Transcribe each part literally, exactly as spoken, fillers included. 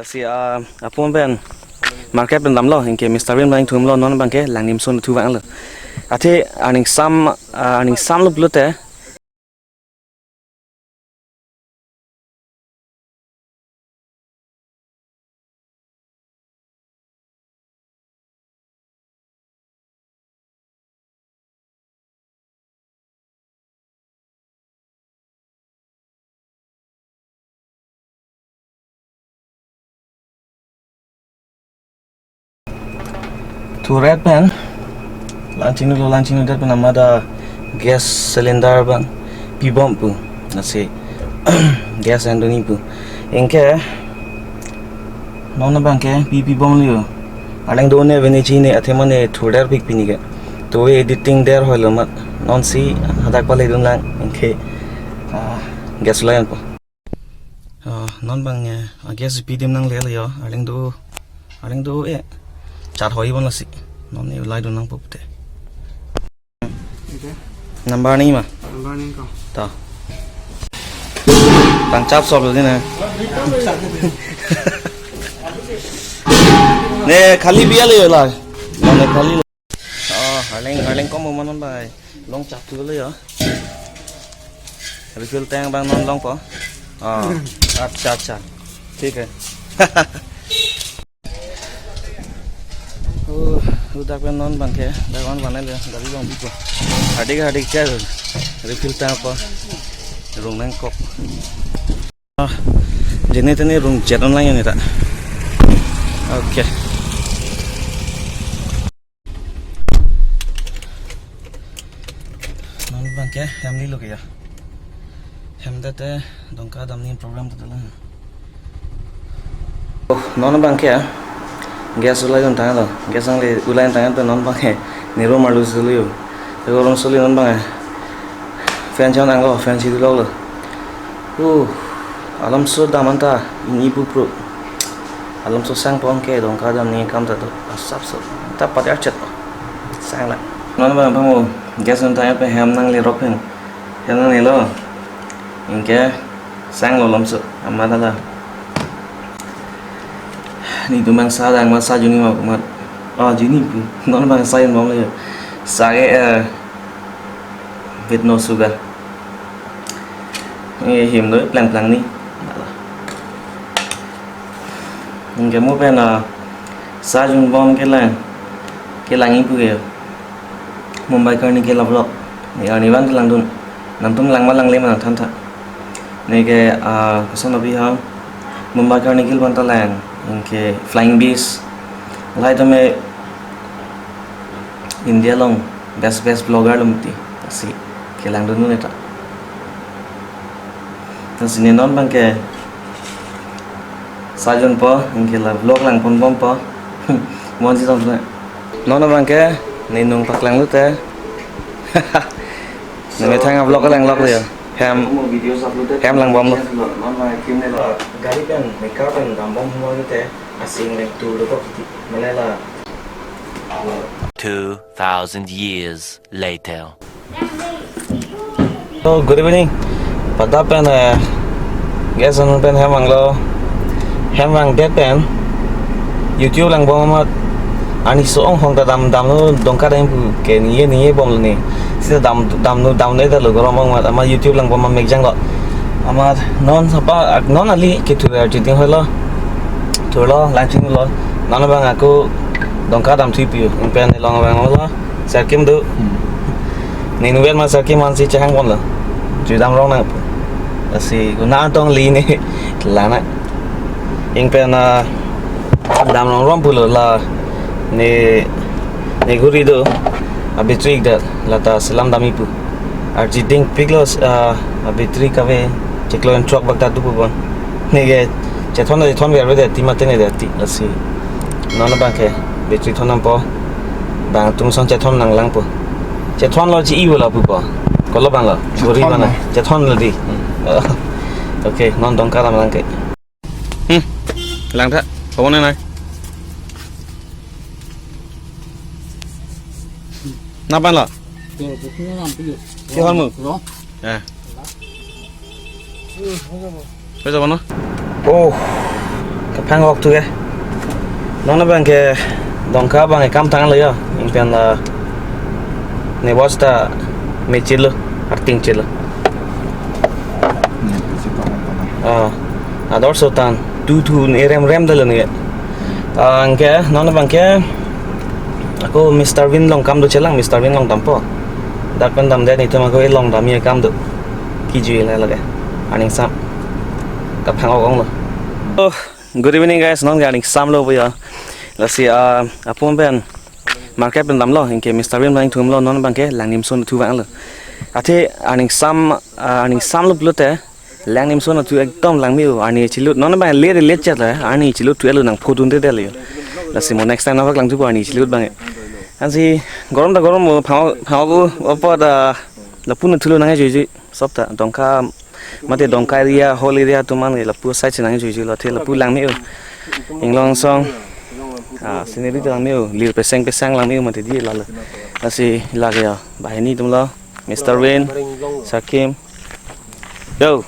Si, ah, apum pen market pen damlo, anke Mister Bean abang ingthumlo, non abangke Langdimson thu vanglo. Athe aning sam, ah, aning samlo pulote. Thu ret pen, lang chinglu lo, lang chinglu det pen amat gas cylinder abang pibom pu. Lasi gas an doni pu. Anke non abangke pi pibomlo. Arleng do ne vene chine athe mane thu der pik pini ke. To editing der hoilo mat. Non si hadak pale dun lang. Anke, ah, gas layan po. Ah, non abang, eh, ah, gas pidim nanglelo. Arleng do, arleng do, eh. Chat hoi bon lasi. Non ne lai dun nangpo pute. Number ni ma? Number ni ko. Ta. Tang chap sop lo din na. Ne khali biya le la. Ne khali. Oh, arleng, arleng kom mo manon bai. Long chap thulo ya. Refill tank abang non longpo. Ah, acha, acha. Thik hai. Oh, ladak pen non abangke, dak on banai le, gari long bipo. Hadik hadik char, refill tank po, rung nangkok. Ah, jene tene rung jet on lang ya neta. Okay. Non abangke hem ni lo ke ya. Hem det te Dongka damni program ta lang. Oh, non abangke ya. Gas ulai dun tanglo. Gas nangle ulai tang te non abangke. Ni room arlo suli yo. Te room suli non abangke. Fan chon anglo, fan si dulok lo. Uh, alam so dam anta ini bupru. Alam so sang pon ke Dongka damni kam ta do. Asap so. Ta pat ya chet. Sang la. Non abang pamo. Gas nangle tang pe hem nangle rok pen. Hem nangle lo. Anke sang lo lam so. Amat ta. Netum abang sa dang ma sa juni ma mat. Oh, juni pu. Non abang sa in bom le. Sa ke, eh, with no sugar. Eh, him do plang plang ni. Anke mo pen, ah, sa jun bom kelang. Kelang ipu ke. Mumbai Carnival a vlog. Ne arni van lang dun. Nangtum lang ma langle ma nang than tha. Ne ke, ah, koson abi ha. Mumbai Carnival van ta lang. Anke Flying Beast. Lahai tame India along best best vlogger lo mati. Lasi kelang dun neta. Lasi ne non abangke sa jun po, anke la vlog lang pon bom po. Mon si tong na. Non abangke, ne nung paklang lo te. Ne methang a vlog lang lok le ya. Hem, hem lang bom lo. Gari pen, ne car pen dam bom lo te. Asing le tu lo kok ti. Mane la. Two thousand years later. Oh, good evening. Pada pen, eh, gas on pen hem vanglo. Hem vang det pen YouTube lang bom amat. Arni so-ong hong ta dam dam lo Dongka dam pu ke niye niye bom lo ni. Sita dam dam lo dam lo ta lo gorom ong mat. Ama YouTube lang bom amek jang lo. Ama non sapa non ali ke thu er chiting hoi lo. Thu lo lang ching lo. Non abang ako Dongka dam thui piu. Pen long vanglo. Sirkim do. Ningnuvet ma sirkim ansi chehang pon lo. Chui dam rong nang. Lasi kuna tong li ni. Lana. Ing pen, ah, dam rong rong pulo la. Ne, ne guri do. Abi trik da. Lata selam dam ipu. Arji ding pik lo, ah, abi trik kave. Chiklo en truck bak ta dupu bon. Ne ke. Chethon da chethon ver ver de ti mate ne de ti. Lasi. Non abangke. Battery thon nangpo. Bang tung song chethon nang lang po. Chethon lo chi i wala pu po. Kolo bang lo. Gori chethon mana. Chethon lo di. Hmm. Okay, non Dongka dam lang ke. Hmm. Lang tha. Kamu nai nai. Napan lo? Ke hon mu? Eh. Hoi jabo no? Oh. Phang ok thu ke. Non abang ke Dongka abang ke kam tanglo yo. Ingpen la ne bos ta mechilo, arting chilo. Ah, ador sotan tu thu ne rem rem dalo ne. Ah, anke non abang ke ako Mister Win along kam dochelang, Mister Win along dampo. Dak pen damdet netum ako e along damji akam do. Kejui le lake. Aning sam. Kaphang ok onglo. Oh, good evening guys. Non ke aning samlo puya. Lasi, ah, apum pen market pen damlo, ingke Mister Win abang thumlo, non abang ke Langnim ason thu vanglo. Athe aning sam, ah, aning samlo pulote Langnim ason thu ekdom langme-o, arni chilut, non abang le le chat la, arni chilut thu elo nang phodun te del yo. Lasi mo next time nangvak lang thupo arni chilut abang. Ansi gorom ta gorom mo, phang phang ko opo ta lapu na thulo nangjuiji, sob ta Dongka mate Dongka area, whole area atum an ke lapu side si nangjuijilo, athe lapu langme-o. Inglong song. Ah, scenery ta langme-o, lir peseng pesang langme-o mate di lalo. Lasi lake yo, banghini atumlo, Mister Win, Sakim. Yo,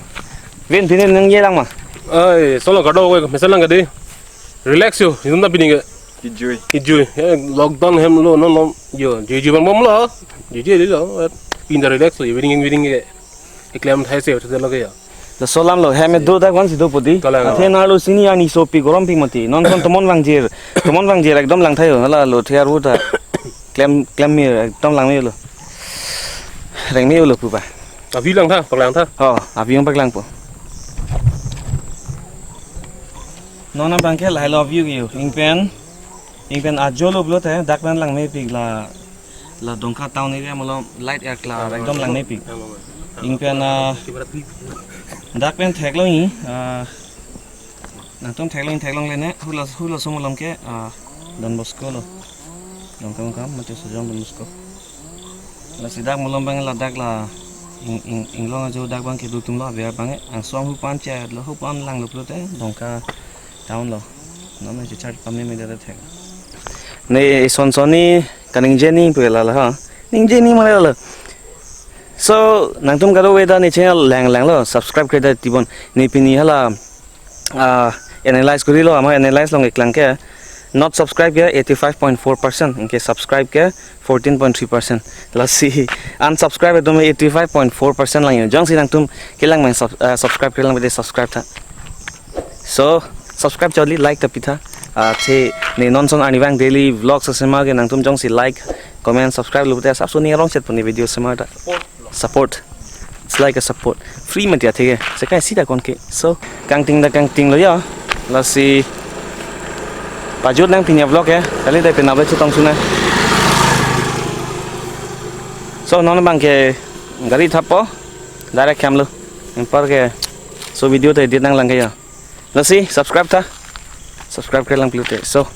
Win, pini nangje lang ma? Ai, solo kado ko mesen lang kadi. Relax yo, itum ta pini ke. Kejui. Kejui. Eh, lockdown hem lo, no, no. Yo, juijui bang bom lo. Juijui lo. Pinda relax lo, evening, evening ke. Eklem thai se, hotel lo ke ya. Laso alam lo, hem do dak vansi dopo di. Kalang. Athe nalo sini arni sopi gorom pik mati. Non kon tomon vangjir. Tomon vangjir ekdom lang thayo. Hala lo thiar uta. Klem, klem mir, ekdom langme-olo. Rengme-olo pupa. Avi lang tha, paklang tha. Oh, avi ang paklangpo. Non abang ke lahelo view ke yo. Ingpen, ingpen ajolo pulote dak pen langmepik la, la Dongka town area malom light ekla ekdom langmepik. Ingpen, ah, dak pen theklongji, ah, nangtum theklongji, theklongle ne, hula, hula aso malom ke, ah, Don Bosco lo. Dongka kam, mate Sojong Don Bosco. Lasi dak malom abang ladak la ing, ing, inglong ajo dak abang kedo atumlo, abe abang, angsong hupan chat lo, hupan langlo pulote Dongka town lo. Non ne chechar pame me dada thek. Ne son son ni kaningje ni pu la la ha. Ningje ni mane la. So, nangtum kado weda ne channel lang lang lo, subscribe kre da tibon. Ne pini hala, ah, analyze kurilo, ama analyze along eklang ke. Not subscribe ke eighty five point four percent, ingke subscribe ke fourteen point three percent. Lasi unsubscribe atum eighty five point four percent lang yo. Jongsi nangtum kelang mang sub-, ah, subscribe kelang bede subscribe tha. So, subscribe choli, like ta pitha. Ah, the ne non son arnivang daily vlogs asema ke nangtum jongsi like, comment, subscribe lo te asap soni arong chet puni video sema ta. Support. It's like a support. Free mati athe ke. Sekai sida kon ke. So, kangting da kangting lo ya. Lasi pajut nang pinya vlog ya. Kali dai pina vlog chutong suna. So, non abang ke gari thapo. Direct kam lo. Impar ke. So, video ta edit nang lang ke ya. Lasi subscribe tha. Subscribe ke lang pulote. So,